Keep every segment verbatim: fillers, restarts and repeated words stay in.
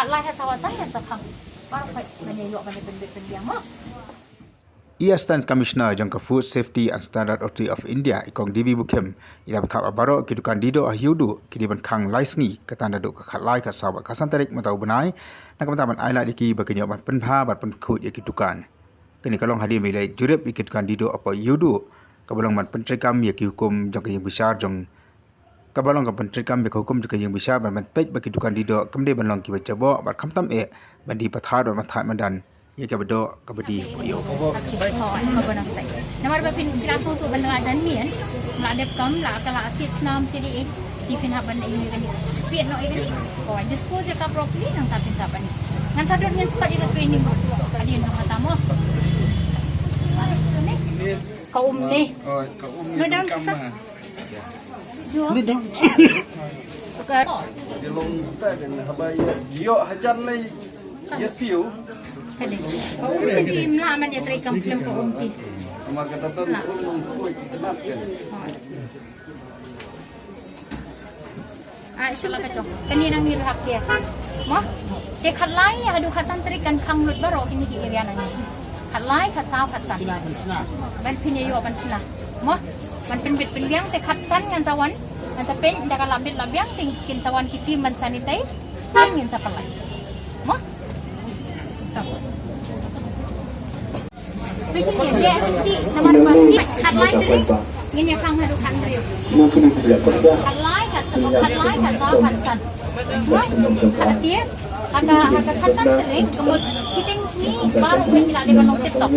Lai ha sawa san kan sa phang. Baroh khoit ban ïoh ban pynbit pynbiang mo. I Assistant Commissioner jong ka Food Safety and Standard Authority of India, i Kong D B Bukim, i la batai ba baroh ki dukan dih doh ha Ïewduh ki dei ban khang lai sngi, kata naduh ka khatlai, khatsaw bad khatsan tarik mynta u bnai, na ka bynta ban ai lad ïa ki ba kin ïoh ban pynbha bad pynkhuid ïa ki dukan. Kane ka long hadien ba i la jurip ïa ki dukan dih doh hapoh Ïewduh, kaba long ban pyntreikam ïa ki hukum jong ka ïingbishar jong Kaba long ka pyntreikam ïa ka hukum jong ka ïingbishar ban, ban peit ba ki dukan dih doh kim dei ban long kiba jaboh bad khamtam eh ban die pathar bad ban thait madan ïa kaba doh kaba dih hapoh Ïewduh. Namar ba phi la sngewthuh ban la jan miet, la dep kam, la ka la sit snam sidi eh, si phin hap ban ïa kane, peit noh ïa kane. Ko dispose ïa ka properly, nangta phin sa ban. Ngan sa dot, ngan sa pat ïa ka training hadien nangta mo. Ka um ne. Oh, ka um ne. No, down, sir. Ni dong. Ka long ta den haba ïa ïoh hajan lei ïa siew. Ka dei. Ka um ti mla man ïa trei kam film ka um ti. Ama ka datan um khuid tenat kan. Ah, shu la ka jong. Kane nangne ruh hap ïa. Mo? Te khatlai haduh khatsan tarik kan khang lut baroh kine ki area nangne. Khatlai, khatsaw, khatsan. Ban phin ïoh ban shna. Mo? Ban pynbit pynbiang te khatsan ngan sa wan. Ngan sa peit da ka la bit la biang te kin sa wan ki team ban sanitize. Te ngin sa pynlait. Mo? Sa. Phi jin ïa, ïa, ti, namar ba shi khatlai tarik ngin ïa khang haduh khathynriew. Khatlai, khatsaw, khatlai, khatsaw, khatsan. Mo? Khatlai, ha ka, ha ka khatsan tarik, ka mut shiteng sngi baroh phi la dei ban long tip top.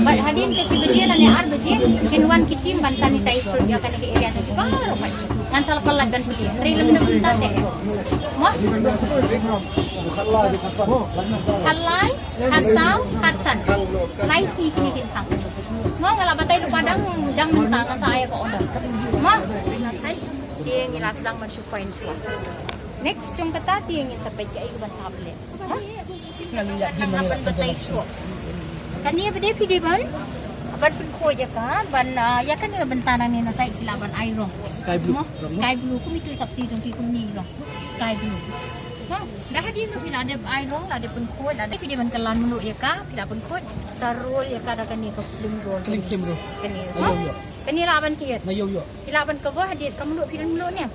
Bad hadien ka shi baje lane ar baje kin wan ki team ban sanitize ruh ïa kane ka area baroh phi. Ngan sa la pynlait ban plie. Hynrei lym da mynta te. Mo? Khatlai, khatsaw, khatsan. Lai sngi kine kin khang. Mo, nga la batai lypa dang, dang mynta ngan sa ai ka order. Mo? Hai, te ngi la sdang ban shu point shuwa. Next jong kata te ngin sa peit kaei kaban hap leh. Mo? Nga la ïa jin. Nga ban batai shuwa. Kane ba dei phi dei ban, ban pynkhuid ïa ka, ban, ah, ïa kane ka bynta nangne na side phi lah ban ai rong. Sky blue. Mo? Sky blue, kum itu sopti jong phi kumne rong. Sky blue. Mo? Da hadien ruh phi la dep ai rong, la dep pynkhuid, la dep phi dei ban kylla mluh ïa ka, phi la pynkhuid, sa roll ïa ka da kane ka film roll. Cling film roll. Kane, na ïew ïoh. Kane lah ban thied. Na ïew ïoh. Phi lah ban cover hadien ka mluh phi don mluh ne.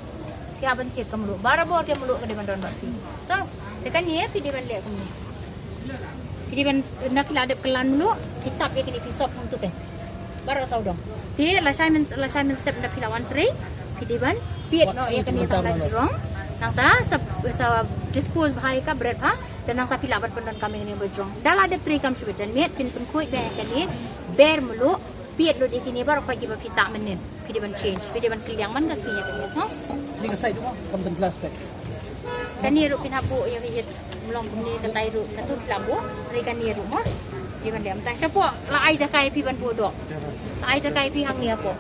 Phi lah ban thied ka mluh. Barabor ka mluh ka dei ban don bad phi. So, te kane phi dei ban leh kumne. Phi dei ban, na phi la dep kylla mluh, phi tap ïa kane phi sop hangtu kan. Baroh sawdong. Te lashai myn, lashai mynstep na phi la wan trei, phi dei ban piet noh ïa kane tang la jrong. Nangta sa, sa dispose bha ïa ka bret bha. Te nangta phi lah ban pyndonkam ïa kane ba jrong. Da la dep trei kam shu ba janmiet, phin pynkhuid bha ïa kane, ber mluh, piet lut ïa kine baroh khoit kiba phi tap mynnin. Phi dei ban change, phi dei ban kylliang man ka sngi ïa kane, so. Ni ka side mo, kam don glass pack. Kane ruh phin hap buh ïa ka ïit mlong kumne, katai ruh, katu phi lah buh, hynrei kane ruh mo. Phi dei ban leh mynta shapoh, la ai jaka ïa phi ban buh doh. La ai jaka ïa phi hangne hapoh.